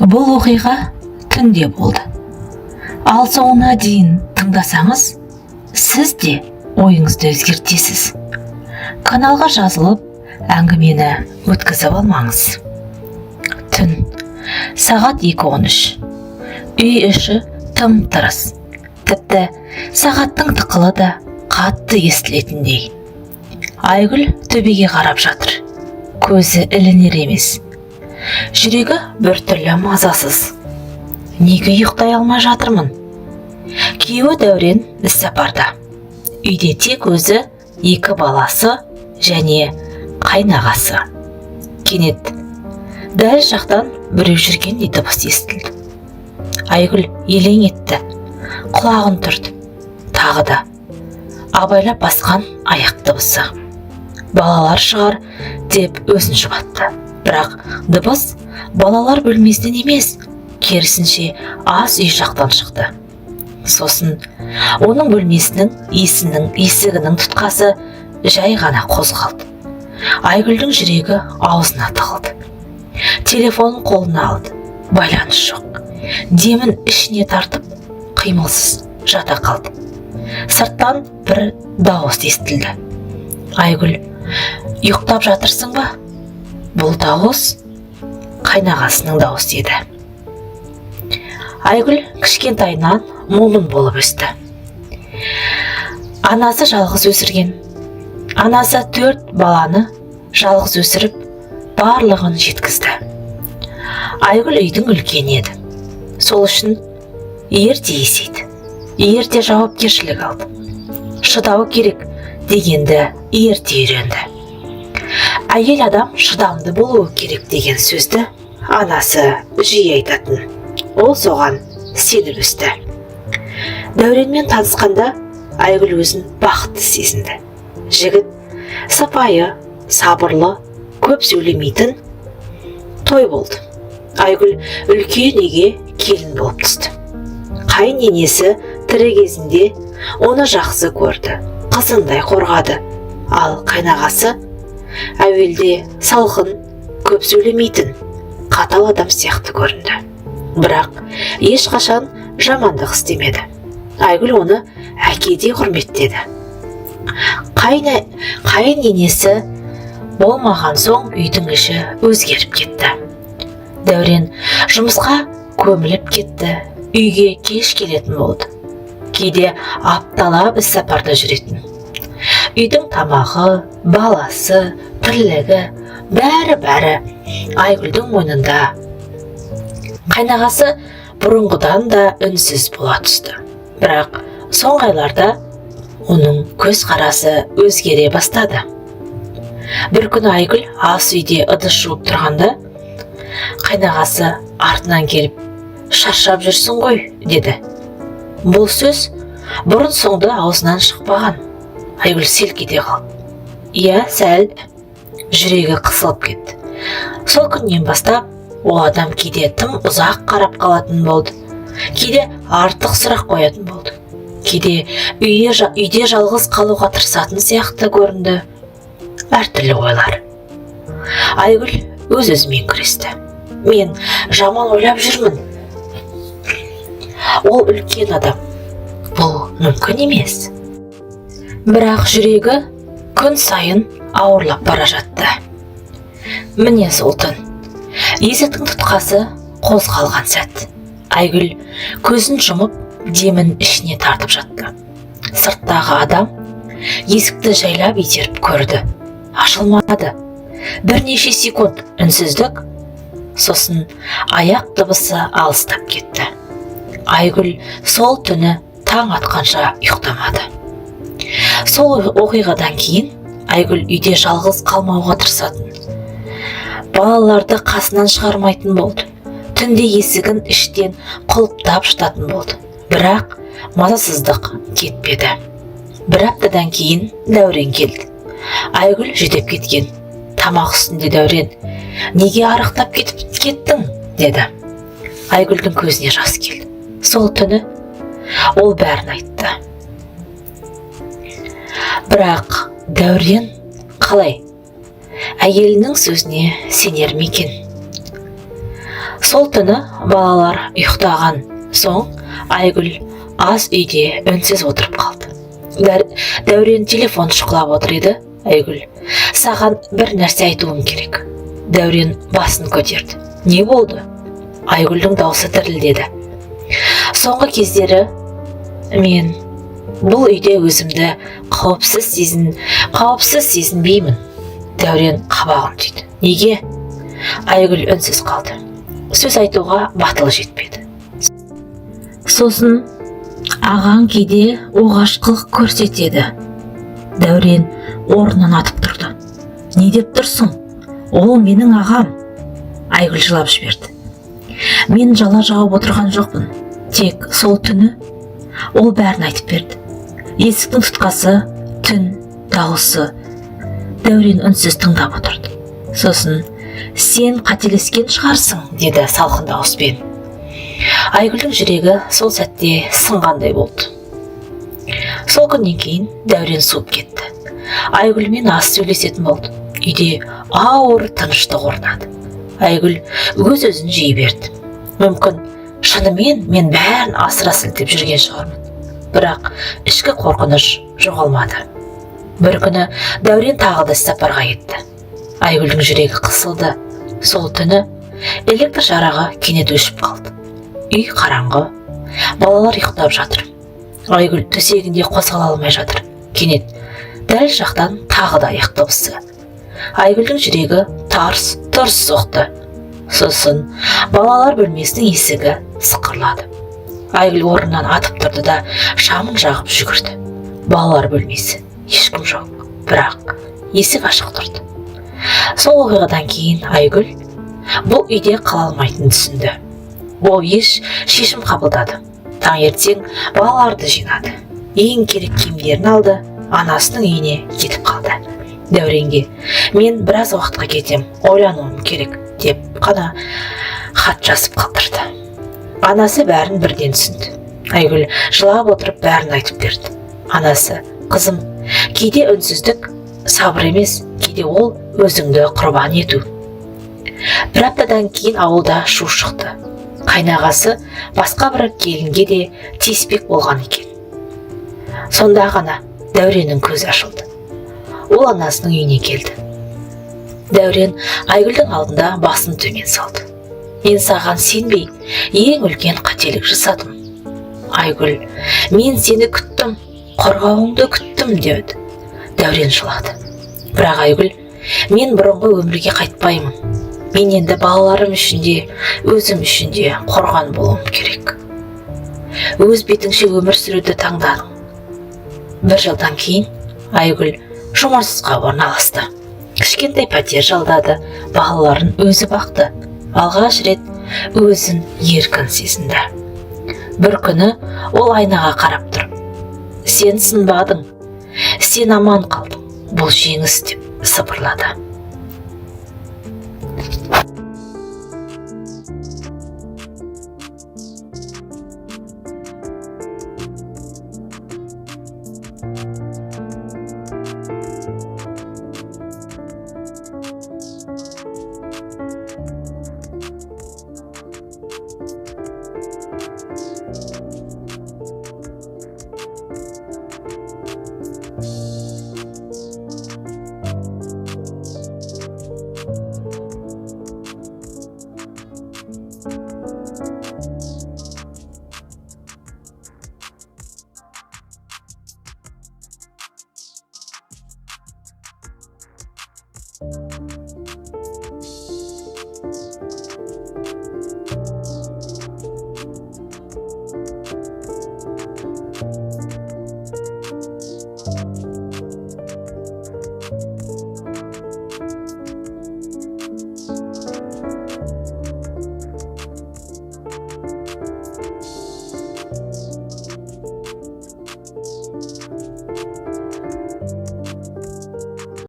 Бұл оқиға түнде болды. Ал соңына дейін тыңдасаңыз, сіз де ойыңызды өзгертесіз. Каналға жазылып, әңгімені өткізіп алмаңыз. Түн. Сағат 2:13. Үй іші тым-тырыс. Тіпті сағаттың тықылы да қатты естілетіндей. Айгүл төбеге қарап жатыр. Көзі ілінер емес. Жүрегі біртүрлі мазасыз. Неге ұйықтай алмай жатырмын? Күйеуі Дәурен іссапарда. Үйде тек өзі, екі баласы және қайнағасы. Кенет дәл жақтан біреу жүргендей дыбыс естілді. Айгүл елең етті. Құлағын түрді. Тағы да абайлап басқан аяқ дыбысы. Балалар шығар деп өзін жұбатты. Бірақ дыбыс балалар бөлмесінен емес, керісінше, ас үй жақтан шықты. Сосын оның бөлмесінің есігінің тұтқасы жай ғана қозғалды. Айгүлдің жүрегі аузына тығылды. Телефонын қолына алды. Байланыс жоқ. Демін ішіне тартып, қимылсыз жата қалды. Сырттан бір дауыс естілді. «Айгүл, ұйықтап жатырсың ба?» Бұл дауыс қайнағасының дауысы еді. Айгүл кішкентайынан момын болып өсті. Анасы жалғыз өсірген. Анасы төрт баланы жалғыз өсіріп, барлығын жеткізді. Айгүл үйдің үлкені еді. Сол үшін ерте есейді. Ерте жауапкершілік алды. Шыдау керек дегенді ерте үйренді. Әйел адам шыдамды болуы керек деген сөзді анасы жиі айтатын. Ол соған сеніп өсті. Дәуренмен танысқанда Айгүл өзін бақытты сезінді. Жігіт сыпайы, сабырлы, көп сөйлемейтін. Той болды. Айгүл үлкен үйге келін болып түсті. Қайын енесі тірі кезінде оны жақсы көрді, қызындай қорғады. Ал қайнағасы әуелде салқын, көп сөйлемейтін, қатал адам сияқты көрінді. Бірақ ешқашан жамандық істемеді. Айгүл оны әкедей құрметтеді. Қайын енесі болмаған соң үйдің іші өзгеріп кетті. Дәурен жұмысқа көміліп кетті, үйге кеш келетін болды. Кейде апталап іссапарда жүретін. Үйдің тамағы, баласы, тірлігі, бәрі-бәрі Айгүлдің мойнында. Қайнағасы бұрынғыдан да үнсіз бола түсті. Бірақ соңғы айларда оның көзқарасы өзгере бастады. Бір күні Айгүл ас үйде ыдыс жуып тұрғанда, қайнағасы артынан келіп, «Шаршап жүрсің ғой», – деді. Бұл сөз бұрын соңды аузынан шықпаған. Айгүл селк ете қалды. Иә, сәл. Жүрегі қысылып кетті. Сол күннен бастап ол адам кейде тым ұзақ қарап қалатын болды. Кейде артық сұрақ қоятын болды. Кейде үйде жалғыз қалуға тырысатын сияқты көрінді. Әртүрлі ойлар. Айгүл өз-өзімен күресті. Мен жаман ойлап жүрмін. Ол үлкен адам. Бұл мүмкін емес. Бірақ жүрегі күн сайын ауырлап бара жатты. Міне, сол түн. Есіктің тұтқасы қозғалған сәт. Айгүл көзін жұмып, демін ішіне тартып жатты. Сырттағы адам есікті жайлап итеріп көрді. Ашылмады. Бірнеше секунд үнсіздік, сосын аяқ дыбысы алыстап кетті. Айгүл сол түні таң атқанша ұйықтамады. Сол оқиғадан кейін Айгүл үйде жалғыз қалмауға тырысатын. Балаларды қасынан шығармайтын болды. Түнде есігін іштен құлыптап жататын болды. Бірақ мазасыздық кетпеді. Бір аптадан кейін Дәурен келді. Айгүл жүдеп кеткен. Тамақ үстінде Дәурен: «Неге арықтап кетіп кеттің?» – деді. Айгүлдің көзіне жас келді. Сол түні ол бәрін айтты. Бірақ Дәурен қалай әйелінің сөзіне сенер ме екен? Сол түні балалар ұйықтаған соң Айгүл ас үйде үнсіз отырып қалды. Дәурен телефон шұқылап отыр еді. Айгүл, саған бір нәрсе айтуым керек. Дәурен басын көтерді. Не болды? Айгүлдің даусы дірілдеді. Соңғы кездері мен бұл үйде өзімді қауіпсіз сезінбеймін. Дәурен қабағын түйді. Неге? Айгүл үнсіз қалды. Сөз айтуға батылы жетпеді. Сосын ағаң кейде оғаш қылық көрсетеді. Дәурен орнынан атып тұрды. Не деп тұрсың? Ол менің ағам. Айгүл жылап жіберді. Мен жала жауып отырған жоқпын. Тек сол түні ол бәрін айтып берді. Есіктің тұтқасы, түн дауысы. Дәурен үнсіз тыңдап отырды. Сосын сен қателескен шығарсың, деді салқын дауыспен. Айгүлдің жүрегі сол сәтте сынғандай болды. Сол күннен кейін Дәурен суып кетті. Айгүлмен аз сөйлесетін болды. Үйде ауыр тыныштық орнады. Айгүл өз өзін жей берді. Мүмкін, шынымен мен бәрін асыра сілтеп жүрген шығармын. Бірақ ішкі қорқыныш жоғалмады. Бір күні Дәурен тағы да іссапарға кетті. Айгүлдің жүрегі қысылды. Сол түні электр жарығы кенет өшіп қалды. Үй қараңғы. Балалар ұйықтап жатыр. Айгүл төсегінде қозғала алмай жатыр. Кенет дәл жақтан тағы да аяқ дыбысы. Айгүлдің жүрегі тарс тұрс соқты. Сосын балалар бөлмесінің есігі сықырлады. Айгүл орнынан атып тұрды да шамын жағып жүгірді. Балалар бөлмесі, ешкім жоқ. Бірақ есік ашық тұрды. Сол оқиғадан кейін Айгүл бұл үйде қала алмайтынын түсінді. Ол еш шешім қабылдады. Таңертең балаларды жинады. Ең керек киімдерін алды, анасының үйіне кетіп қалды. Дәуренге мен біраз уақытқа кетем, ойлануым керек деп қана хат жазып қалдырды. Анасы бәрін бірден түсінді. Айгүл жылап отырып бәрін айтып берді. Анасы: қызым, кейде үнсіздік сабыр емес, кейде ол өзіңді құрбан ету. Бір аптадан кейін ауылда шу шықты. Қайнағасы басқа бір келінге де тиіспек болған екен. Сонда ғана Дәуреннің көзі ашылды. Ол анасының үйіне келді. Дәурен Айгүлдің алдында басын төмен салды. Мен саған сенбей, ең үлкен қателік жасадым. Айгүл, мен сені күттім, қорғауыңды күттім, деді. Дәурен жылады. Бірақ Айгүл, мен бұрынғы өмірге қайтпаймын. Мен енді балаларым үшін де, өзім үшін де қорған болуым керек. Өз бетіңше өмір сүруді таңдадың. Бір жылдан кейін Айгүл жұмысқа орналасты. Кішкентай пәтер жалдады, балаларын өзі бақты. Алғаш рет өзін еркін сезінді. Бір күні ол айнаға қарап тұрып, сен сынбадың, сен аман қалдың, бұл жеңіс, деп сыбырлады.